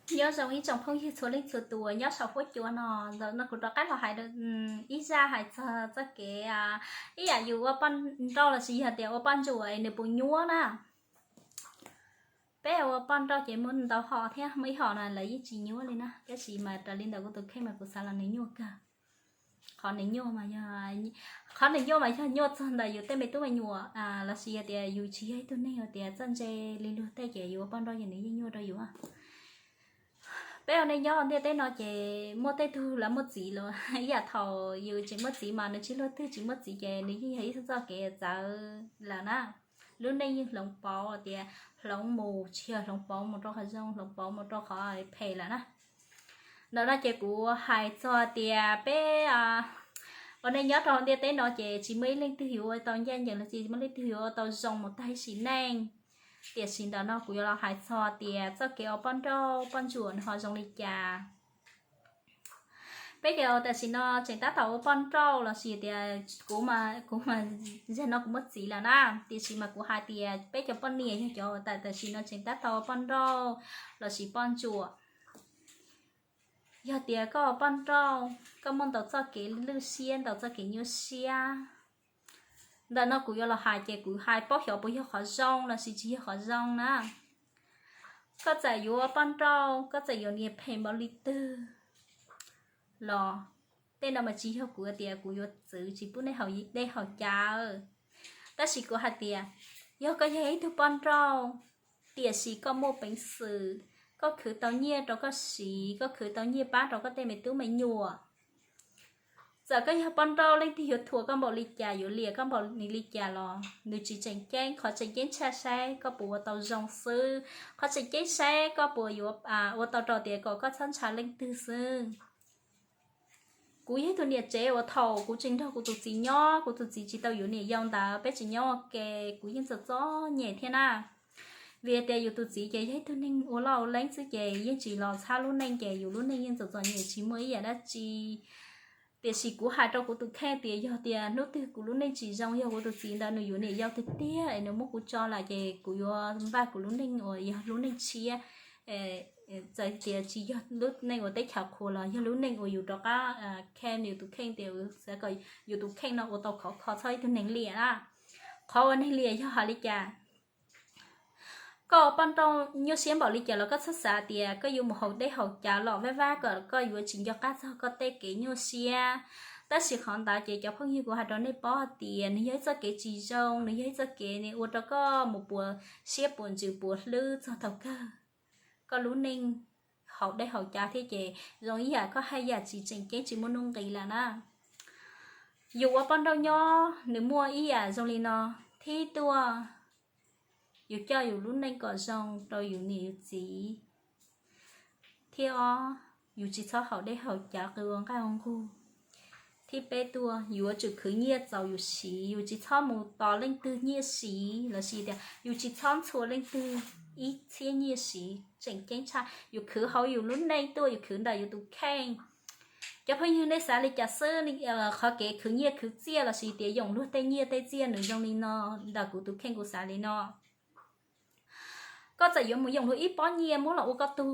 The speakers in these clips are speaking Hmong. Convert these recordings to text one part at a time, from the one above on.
Nyob zoo ib tsoom phooj ywg txhua leej txhua tus nyob saum huab cua no, ntawm no kuv rov qab los hais ib zaj hais txog txoj kev ib yam yus ua poj nrauj los sis yog tias ua poj ntsuam es nws puas nyuaj na. Peb ua poj nrauj ces muaj ntau hom thiab, muaj ib hom no lawv yeej tsis nyuaj li na, tab sis mas raws li ntawm kuv tus kheej mas kuv xav los nws nyuaj kawg. Qhov nws nyuaj mas yog, qhov nws nyuaj mas yog nyuaj txog ntawm yus tej me tub me nyuam los sis yog tias yus tsis yog ib tug neeg uas tias txawj ntse li luag tej ces yus ua poj nrauj ces nws yeej nyuaj rau yus. Peb ua neej nyob ntiaj teb no ces muaj tej tug lawv muaj txiv lawm ib yam thaum yus tseem muaj txiv mas nws tsis luag twg tsis muaj txiv ces nws yeej yog ib txoj kev txawv lawm na. Lub neej yeej hloov pauv tias hloov mus tsis yog hloov pauv mus rau qhov zoo, hloov pauv mus rau qhov phem lawm na. Ntawm no ces kuv hais txog tias peb ua neej nyob rau ntiaj teb no ces tsis muaj ib leej twg yuav ua tau ncaj ncees los tsis muaj leej twg yuav ua tau zoo mus tag sim neej. Tiam sis ntawm no kuv yuav los hais txog tias txoj kev ua poj nrauj poj ntsuam nws ho zoo li cas. Peb cov tam sim no tseem tab tom ua poj nrauj los sis tias kuv, kuv mas, zaum no kuv muaj txiv lawm na, tiam sis mas kuv hais tias peb cov poj niam yog cov tam tam sim no tseem tab tom ua poj nrauj los sis poj ntsuam. Yog tias koj ua poj nrauj koj muaj ntau txoj kev lwj siab ntau txoj kev nyuaj siab. Ntawm no kuv yuav los hais ces kuv hais paub xyov puas yog qhov zoo los sis tsis yog qhov zoo na. Koj txawm yuav ua poj nrauj koj txawm yuav niam phem npaum li twg los tej no mas tsis yog kuv tias kuv yuav txwv tsis pub nej haus dej haus cawv. Tab sis kuv hais tias yog koj yog ib tug poj nrauj tiam sis koj muaj peev xwm, koj khwv tau nyiaj rau koj siv, koj khwv tau nyiaj pab rau koj tej me tub me nyuam, txawm koj yog poj nrauj leej twg yuav thuam koj npaum li cas yuav liam koj npaum li cas los nws tsis tseem ceeb. Qhov tseem ceeb tshaj saib koj puas ua tau zoo xwb, qhov tseem ceeb saib koj puas yuav ua tau rau tias kom koj txhob ntshaw leej twg xwb. Kuv yog ib tug niam tsev uas thaum kuv tseem nrog kuv tus txiv nyob kuv tus txiv tsis tau yuav niam yau ntawd peb tseem nyob ua ke, kuv yeej txom txom nyem thiab na. Vim tias yus tus txiv ces yog ib tug neeg ua loj ua leeb xwb ces yeej tsis los txhab lub neej ces yus lub neej yeej txom txom nyem tsis muaj ib yam dab tsi. Tiam sis kuv hais rau kuv tus kheej tias yog tias hnub twg kuv lub neej tsis zoo yog kuv tus txiv ntawd nws yuav niam yau tiag tiag es nws muab kuv tso lawm ces kuv yuav npaj kuv lub neej uas yog lub neej tshiab. Txawm tias tsis yog lub neej uas teb chaws qhuas los yog lub neej uas yus rov qab kham yus tus kheej tias xav kom yus tus kheej no ua tau khov kho txhob ib tug neeg liam na. Qhov uas neeg liam yog hais li cas? Koj ua poj nrauj nyuaj siab npaum li cas los koj txhob xav tias koj yuav mus haus dej haus cawv los vaj vab kom koj yuav tsis nco qab txog koj tej kev nyuaj siab. Tab sis qhov ntawd ces cov phooj ywg kuv hais rau nej paub hais tias nws yog ib txoj kev tsis zoo, nws yog ib txoj kev ua rau koj mus puas siab puas ntsws puas hlwb txog thaum kawg koj lub neej haus dej haus cawv thiab ces zoo ib yam koj haj yam tsis tseem ceeb tsis muaj nuj nqis lawm na. Yus ua poj nrauj nyob nws muaj ib yam zoo li no, thib tuaj yus coj yus lub neej kom zoo rau yus niam yus txiv. Thib ob, yus tsis txhob haus dej haus cawv qw ua nqaj ua nqug. Thib peb tuaj, yus yuav tsum khwv nyiaj txaus yus siv, yus tsis txhob mus tos leej twg nyiaj siv los sis tias yus tsis txhob ntxhua leej twg ib txhiab nyiaj siv. Tseem ceeb tshaj yus khwv hauv yus lub neej tuaj, yus khwv ntawm yus tus kheej. Cov phooj ywg nej xav li cas xwb, qhov kev khwv nyiaj khwv txiaj los sis tias yoom luag tej nyiaj tej txiaj nws zoo li no, ntawm kuv tus kheej kuv xav li no. Koj txawm yuav mus yoom luag ib pob nyiaj muab los ua koj tug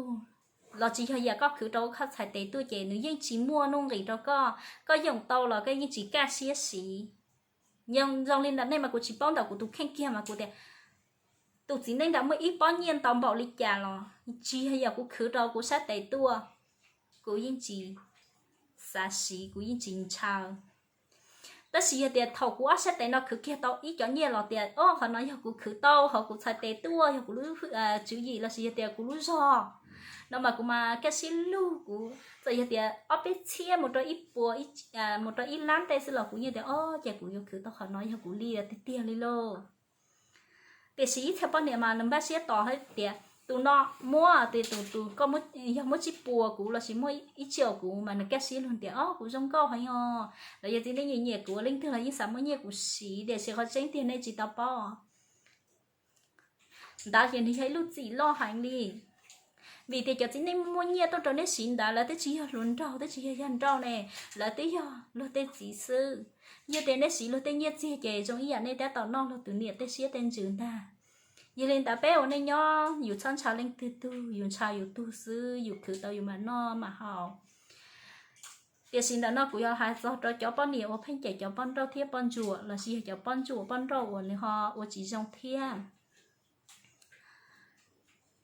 los tsis yog yam koj khwv rau koj txhais tes tuaj ces nws yeej tsis muaj nuj nqis rau koj. Koj yoom tau los koj yeej tsis kaj siab siv. Zoo li ntawm nej mas kuv tsis paub, ntawm kuv tus kheej kiag mas kuv tias tus txiv neej ntawd muaj ib pob nyiaj ntau npaum li cas los tsis yog yam kuv khwv rau kuv sab tes tuaj, kuv yeej tsis xav siv, kuv yeej tsis ntshaw. Tab sis yog tias thaum kuv ob sab tes no khwv kiag tau ib cov nyiaj los tias o qhov no yog kuv khwv tau hauv kuv txhais tes tuaj, yog kuv lub tswv yim los sis yog tias kuv lub zog no mas kuv mas kaj siab lug. Kuv txawm yog tias ob peb txhiab mus rau ib puas mus rau ib lab tej xwb los kuv yeej tias o ces kuv yuav khwv tau qhov no yog kuv li tiag tiag li lauj. Tiam sis ib txhia poj niam mas nws npaj siab tos hais tias tus no muab tias tus tus koj yog muab tsib puas kuv los sis muab ib tsi kuv mas nws kaj siab lug tias o kuv zoo nkauj heev os, los yog txiv neej nyiam nyiam kuv leej twg los yeej xav muab nyiaj kuv siv. Tiam sis qhov tseeb tiag nej tsis tau paub, ntawd ces nws yog ib lub txim loj heev li. Vim tias cov txiv neej muaj nyiaj tuaj rau nej siv ntawd lawv twb tsis yog hluas nraug, twb tsis yog yawg nraug ne, lawv twb yog luag tej txiv xwb. Yog tias nej siv luag tej nyiaj txiag ces zoo ib yam nej tab tom noj luag tus niam tej siab tej ntsws ntag. Yog li ntawd peb ua neej nyob yus txhob ntshaw leej twg tug, yus ntshaw yus tug xwb, yus khwv tau yus mam noj mam haus. Tiam sis ntawm no kuv yog hais txog rau cov poj niam uas pheej cem cov poj nrauj thiab poj ntsuam, lossis yog cov poj ntsuam poj nrauj uas nws ho ua tsis zoo thiab.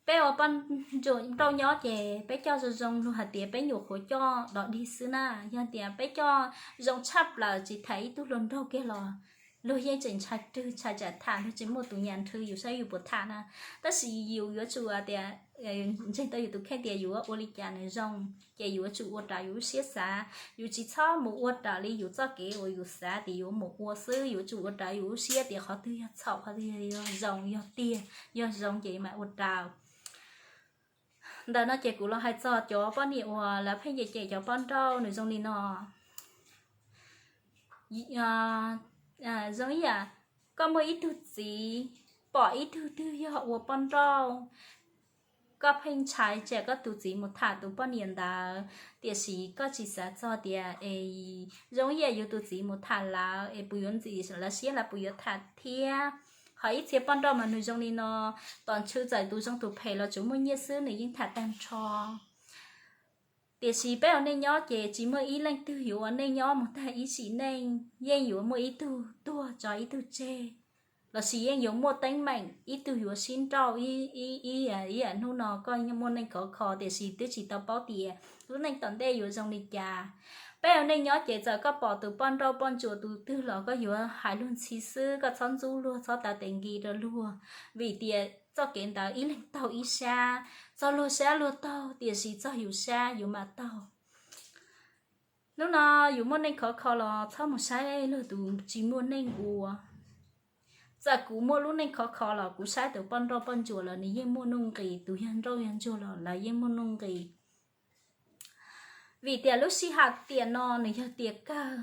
Peb ua poj ntsuam nrauj nyob ces peb coj zoo zoo, luag hais tias peb nyuam qhuav coj dog dig xwb na. Yog tias peb coj zoo tshaj plaws tsis tham ib tug hluas nraug kiag los luag yeej tseem ntshai rwg ntshai tsam tham, luag tseem muaj tus nyam nrhw yus saib yus puas tham na. Tab sis yus yuav tsum tias ntseeg tau yus tus kheej tias yus ua li cas nws zoo, ces yus yuav tsum ua raws yus lub siab xav. Yus tsis txhob mus ua raws li yus txoj kev uas yus xav tias yuav mus ua xwb, yuav tsum ua raws yus lub siab tias qhov twg yog txhaum, qhov twg yog zoo, yog tiag yog zoo ces mam ua raws. Ntawm no ces kuv los hais txog cov poj niam uas lawv pheej cem cem cov poj nrauj nws zoo li no. Zoo ib yam koj muaj ib tug txiv, pom ib tug twg yog ua poj nrauj, koj pheej ntshai tsam koj tus txiv mus tham tus poj niam ntawd, tiam sis koj tsis xav txog tias es zoo ib yam yus tus txiv mus tham lawv es puas yuav ntxim lawv siab, lawv puas yuav tham thiab. Ho ib txhia poj nrauj mas nws zoo li no, tom ntshw txawm tus zoo tus phem los tsuas muaj nyiaj xwb nws yeej tham tag nrho. Tiam sis peb ua neej nyob ces tsis muaj ib leej twg yuav ua neej nyob mus tag ib sim neej, yeej yuav muaj ib tug tuag tso ib tug tseg, lossis yeej yuav muaj teeb meem ib tug yuav sib nrauj ib, ib, ib yam hnub no koj muaj neej khov kho tiam sis twb tsis tau paub tias lub neej tom ntej yuav zoo li cas. Peb ua neej nyob ces txawm koj pom tus poj nrauj poj ntsuam tus twg los koj yuav hais luag ntxhi xwb, koj txhob ntxub luag, txhob tav tes nki rau luag, vim tias txoj kev ntawd ib leeg taug ib sab, txog luag sab luag taug tiam sis txog yus sab yus mam taug. Hnub no yus muaj neej khov kho los txhob mus saib luag tus tsis muaj neej ua. Txawm kuv muaj lub neej khov kho los kuv saib tus poj nrauj poj ntsuam los nws yeej muaj nuj nqis, tus yog nrauj yog ntsuag los lawv yeej muaj nuj nqis. Vim tias lub sij hawm tiam no nws yog tiam kawg,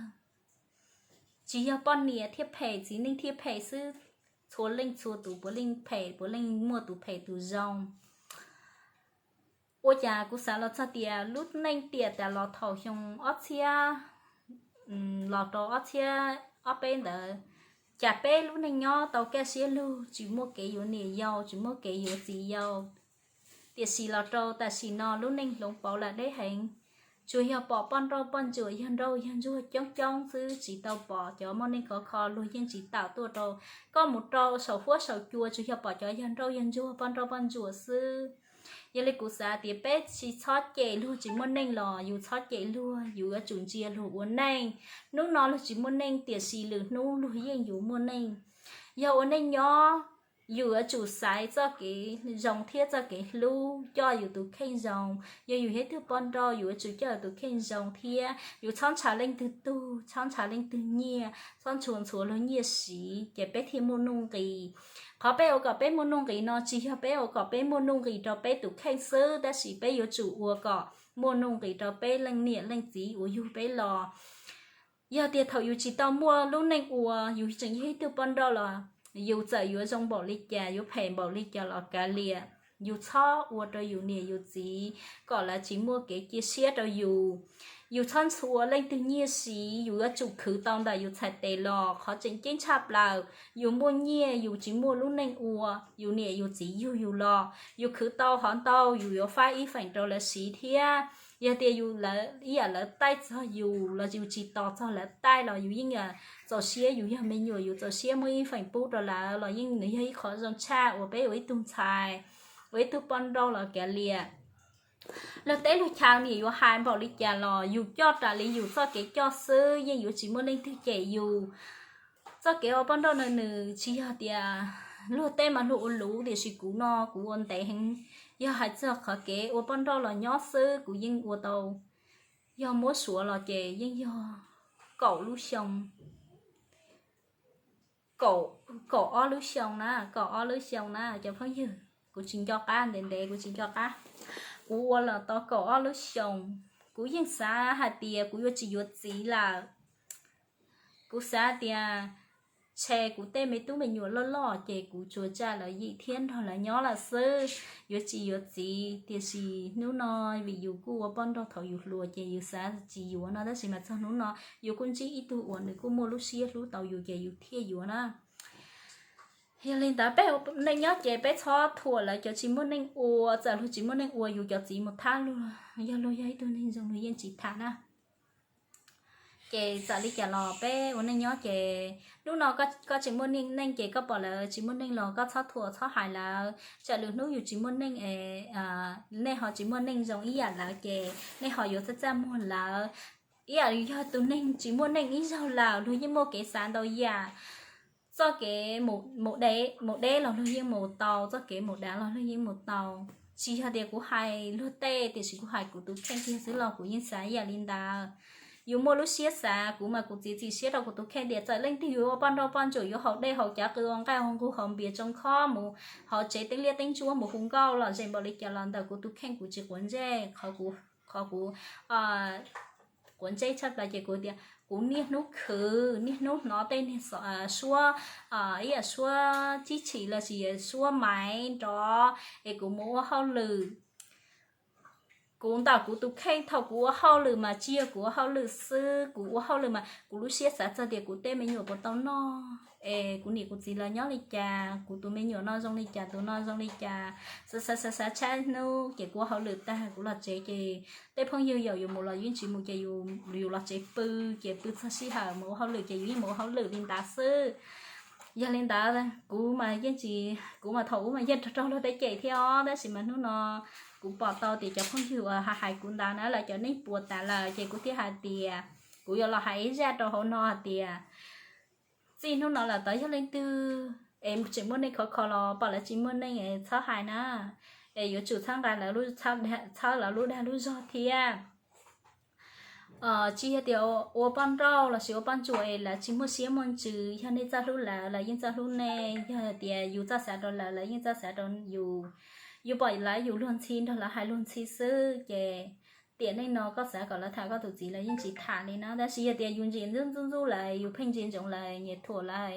tsis yog poj niam thiaj phem txiv neej thiaj phem xwb, txhua leej txhua tus puav leej phem, puav leej muaj tus phem tus zoo. Ua cas kuv xav los txog tias lub neej tiam tas los thaum xyoo ob txhiab los rau ob txhiab ob peb ntawd, cas peb lub neej nyob tau kaj siab lug, tsis muaj kev yuav niam yau, tsis muaj kev yuav txiv yau. Tiam sis los rau tam sim no lub neej hloov pauv lam deb heev, tsuas yog pom poj nrauj poj ntsuam yog nrauj yog ntsuag coob coob xwb, tsis tau pom cov muaj neej khov kho, luag yeej tsis tawm tuaj rau koj mus rau saum huab saum cua, tsuas yog pom cov yog nrauj yog ntsuag poj nrauj poj ntsuam xwb. Yog li kuv xav tias peb tsis txhob cem luag tsis muaj neej los yus txhob cem luag, yus yuav tsum ntsia luag ua neej. Hnub no luag tsis muaj neej tiam sis lwm hnub luag yeej yuav muaj neej. Yog ua neej nyob, yus yuav tsum xaiv txoj kev zoo thiab txoj kev hlub, coj yus tus kheej zoo. Yog yus yog ib tug poj nrauj yus yuav tsum coj yus tus kheej zoo thiab yus txhob ntshaw leej twg tug, txhob ntshaw leej twg nyiaj, txhob ntxhua ntxhuav luag nyiaj siv ces peb thiaj muaj nuj nqis. Qhov peb ua kom peb muaj nuj nqis no tsis yog peb ua kom peb muaj nuj nqis rau peb tus kheej xwb, tab sis peb yuav tsum ua kom muaj nuj nqis rau peb leej niam leej txiv uas yug peb los. Yog tias thaum yus tsis tau muaj lub neej ua, yus tseem yog ib tug poj nrauj los yus txawm yuav zoo npaum li cas, yuav phem npaum li cas los kav liam, yus txhob ua rau yus niam yus txiv kom lawv tsis muaj kev cia siab rau yus. Yus txhob ntxhua leej twg nyiaj siv, yus yuav tsum khwv tau ntawm yus txhais tes los. Qhov tseem ceeb tshaj plaws, yus muaj nyiaj yus tsis muaj lub neej ua, yus niam yus txiv yug yus los yus khwv tau hov ntau yus yuav faib ib feem rau lawv siv thiab. Yog tias yus, lawv ib yam lawv taij txog yus los yus tsis tos txog lawv taij los yus yeej txaus siab, yus yog me nyuam yus txaus siab muab ib feem pub rau lawv los yeej nws yog ib qhov zoo tshaj uas peb ua ib tug ntxhais, ua ib tug poj nrauj los kav liam. Luag teb luag chaw niam yuav hais npaum li cas los yus coj raws li yus txoj kev coj xwb, yeej yuav tsis muaj leej twg cem yus. Txoj kev ua poj nrauj no nws tsis yog tias luag teb mas luag ua luv, tiam sis kuv no kuv ua ntev heev. Yog hais txog qhov kev ua poj nrauj los nyob xwb kuv yeej ua tau, yog muab suav los ces yeej yog kaum lub xyoo, kaum ob lub xyoo na, kaum ob lub xyoo na cov phooj ywg. Kuv tsis nco qab, ntev ntev kuv tsis nco qab. Kuv ua los tau kaum ob lub xyoo, kuv yeej xav hais tias kuv yuav tsis yuav txiv lawm. Kuv xav tias ntshe kuv tej me tub me nyuam loj loj ces kuv tsuas tsa lawv yim thiab nrog lawv nyob lawm xwb, yuav tsis yuav txiv. Tiam sis hnub no vim yus kuj ua poj nrauj thaum yus hluas ces yus xav tsis yuav no, tab sis mas txog hnub no yus kuj ntsib ib tug uas nws kuj muaj lub siab hlub tau yus ces yus thiaj yuav na. Yog li ntawd peb ua neej nyob ces peb txhob thuam lawv cov tsis muaj neej ua, txawm luag tsis muaj neej ua yus cov txiv mus thab luag, yog luag yog ib tug neeg zoo luag yeej tsis tham na. Ces txawm li cas los peb ua neej nyob ces hnub no koj tsis muaj neej ces koj pom lawv tsis muaj neej los koj txhob thuam txhob hais lawv, tsam lwm hnub yus tsis muaj neej es nej ho tsis muaj neej zoo ib yam lawv ces nej ho yuav txaj txaj muag lawv. Ib yam yog tus neeg tsis muaj neej ib zaug lawm luag yeej muaj kev xav ntau yam. Txoj kev mus deb los luag yeej mus tau, txoj kev mus dav los luag yeej mus tau. Tsis yog tias kuv hais luag tej, tiam sis kuv hais kuv tus kheej kiag xwb los kuv yeej xav ib yam li ntawd. Yus muaj lub siab xav, kuv mas kuv txiav txim siab rau kuv tus kheej tias txawm leej twg yuav ua poj nrauj poj ntsuam yuav haus dej haus cawv qw ua nqaij ua nqug haus npias tsoo khob mus hauv tsev teeb liab teeb ntsuab mus hu nkauj los ze npaum li cas los ntawm kuv tus kheej kuv tsis quav ntsej. Qhov kuv quav ntsej tshaj plaws ces kuv tias kuv niaj hnub khwv niaj hnub hnov tej niag suab, ib yam suab tsib chim los sis suab maiv nrov es kuv mus ua hauj lwm. Kuv ntawm kuv tus kheej thaum kuv ua hauj lwm mas tsis yog kuv ua hauj lwm xwb, kuv ua hauj lwm mas kuv lub siab xav txog tias kuv tej me nyuam puas tau noj es kuv niam kuv txiv lawv nyob li cas, kuv tus me nyuam no zoo li cas, tus no zoo li cas. Xav xav xav xav tshaj hnub ces kuv ua hauj lwm tag kuv los tsev ces tej phooj ywg yaum yus mus los yeej tsis mus ces yus los tsev pw, ces pw txog sij hawm mus ua hauj lwm ces yus yeej mus ua hauj lwm li ntawd xwb. Yog li ntawd kuv mas yeej tsis, kuv mas thaum ub mas yeej raug raug luag tej cem thiab os, tab sis mas hnub no kuv pom tau tias cov phooj ywg uas hais kuv ntawd na lawv cov neej puas tas lawm ces kuv thiaj hais tias kuv yuav los hais ib zaj rau hauv no hais tias txij hnub no lawm tod yog leej twg es tseem muaj neej khov kho los pom lawv tsis muaj neej es txhob hais na, es yuav tsum txhawb nqa lawv, txhawb lawv lub dag lub zog thiab. Tsis yog tias ua poj nrauj lossis ua poj ntsuam es lawv tsis muaj siab muaj ntsws, yog nej txawj hlub lawv lawv yeej txawj hlub nej, yog tias yus txawj xav rau lawv lawv yeej txawj xav rau yus. Yus pom lawv yus luag ntxhi nrog lawv hais luag ntxhi xwb ces tiam neej no koj xav kom lawv tham koj tus txiv lawv yeej tsis tham li na, tab sis yog tias yus ntsia ntxub ntxub ntxub lawv, yus pheej ntsia ntsoov lawv, nyiam thuam lawv,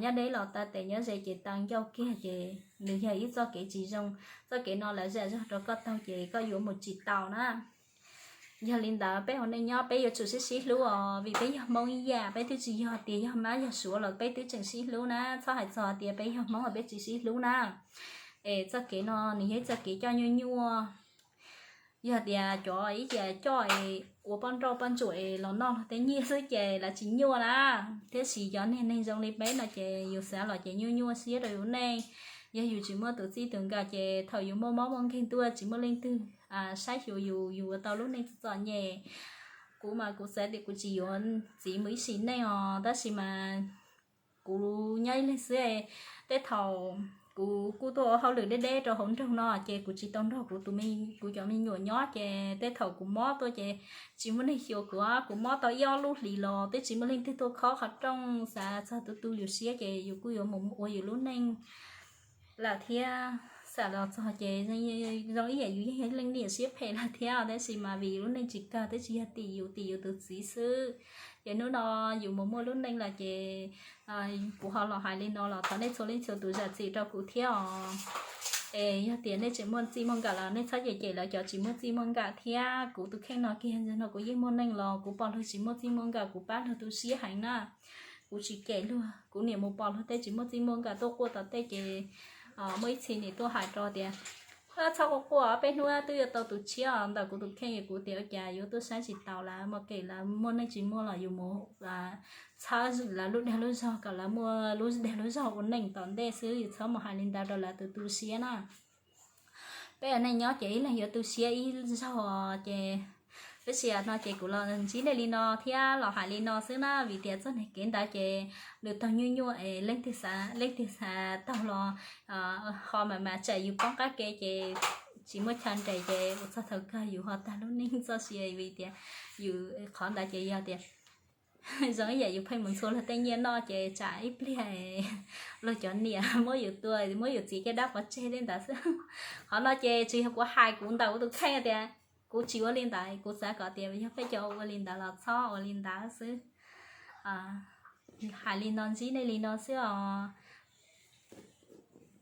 nyob deb los taw tes nyob ze ces taw ncauj kiag ces nws yog ib txoj kev tsis zoo. Txoj kev no lawv zam zog rau koj taug ces koj yuav mus tsis tau na. Yog li ntawd peb ua neej nyob peb yuav tsum sib sib hlub os, vim peb yog Hmoob ib yam, peb twb tsis yog tias yog Mab yog Suav los peb twb tseem sib hlub na, txhob hais txog tias peb yog Hmoob los peb tsis sib hlub na. Es txoj kev no nws yog ib txoj kev coj nyuaj nyuaj. Yog tias cov ib yam coj es ua poj nrauj poj ntsuam es los noj luag tej nyiaj xwb ces lawv tsis nyuaj na. Tiam sis cov niag neeg zoo li peb no ces yus xav los ces nyuaj nyuaj siab rau yus neej. Yog yus tsis muaj tus txij tus nkawm ces thaum yus muaj mob muaj nkeeg tuaj tsis muaj leej twg saib xyuas yus, yus ua tau lub neej txom txom nyem. Kuv mas kuv xav tias kuv tsis yuav txiv mus ib sim neej os, tab sis mas kuv nyob ib leeg xwb, tej thaum kuv kuj tuaj ua hauj lwm deb deb rau hauv nroog no ces kuv tsis tau nrog kuv tus, kuv cov me nyuam nyob ces tej thaum kuv mob tuaj ces tsis muaj neeg xyuas kuv, kuv mob tau ib ob lub hlis los twb tsis muaj leej twg tuaj khob qhov rooj, xav txog tu tu yus siab ces yus kuj yuav mus ua yus lub neej lawm thiab. Xam los txog ces zoo ib yam yus yeej yog leej niam siab phem lawm thiab, tab sis mas vim yus lub neej tsis kawg twb tsis yog tim yus, tim yus tus txiv xwb. Ces hnub no yus mus muaj lub neej lawm ces kuv ho los hais li no los thov nej txhua leej txhua tus zam txim rau kuv thiab os. Es yog tias nej tseem muaj txij muaj nkawm los nej txhob cem cem lawv cov tsis muaj txij muaj nkawm thiab. Kuv tus kheej no kiag ntawm no kuv yeej muaj neej los kuv pom luag tsis muaj txij muaj nkawm kuv pab luag tu siab heev na. Kuv tsis cem luag, kuv niam mus pom luag tej tsis muaj txij muaj nkawm tuaj quaj tom tej ces muaj ib txhis niam tuaj hais rau tias txhob quaj quaj, peb hnub twb yuav tau tus tshiab os. Ntawm kuv tus kheej kuv tias ua cas yuav tuaj saib tsis taus lawv, mus kem lawv muaj neej tsis muaj los yus mus txhawb lawv lub dag lub zog kom lawv muaj lub dag lub zog ua neej tom ntej xwb, yus txhob mus hais li ntawd rau lawv tus tu siab na. Peb ua neej nyob ces ib leeg yuav tu siab ib zaug ces peb sim no ces kuv los ntsib nej li no thiab los hais li no xwb na, vim tias txoj niag kev ntawd ces nws taug nyuaj nyuaj es leej twg xav, leej twg xav taug los ho mam mam tsam yus poob qab ke ces tsis muaj chaw nres ces ua txog thaum kawg yus ho tag lub neej txoj sia, vim tias yus qhov ntawd ces yog tias zoo ib yam yus pheej mus ntxhua luag tej nyiaj noj ces tsam ib pliag luag cov niam muab yus tua, muab yus txiav caj dab pov tseg tej ntawd xwb. Qhov no ces tsis yog kuv hais, kuv ntawm kuv tus kheej tias kuv tsis ua li ntawd, kuv xav kom tias yog peb cov ua li ntawd los txhob ua li ntawd xwb. Hais li no ntsib nej li no xwb os.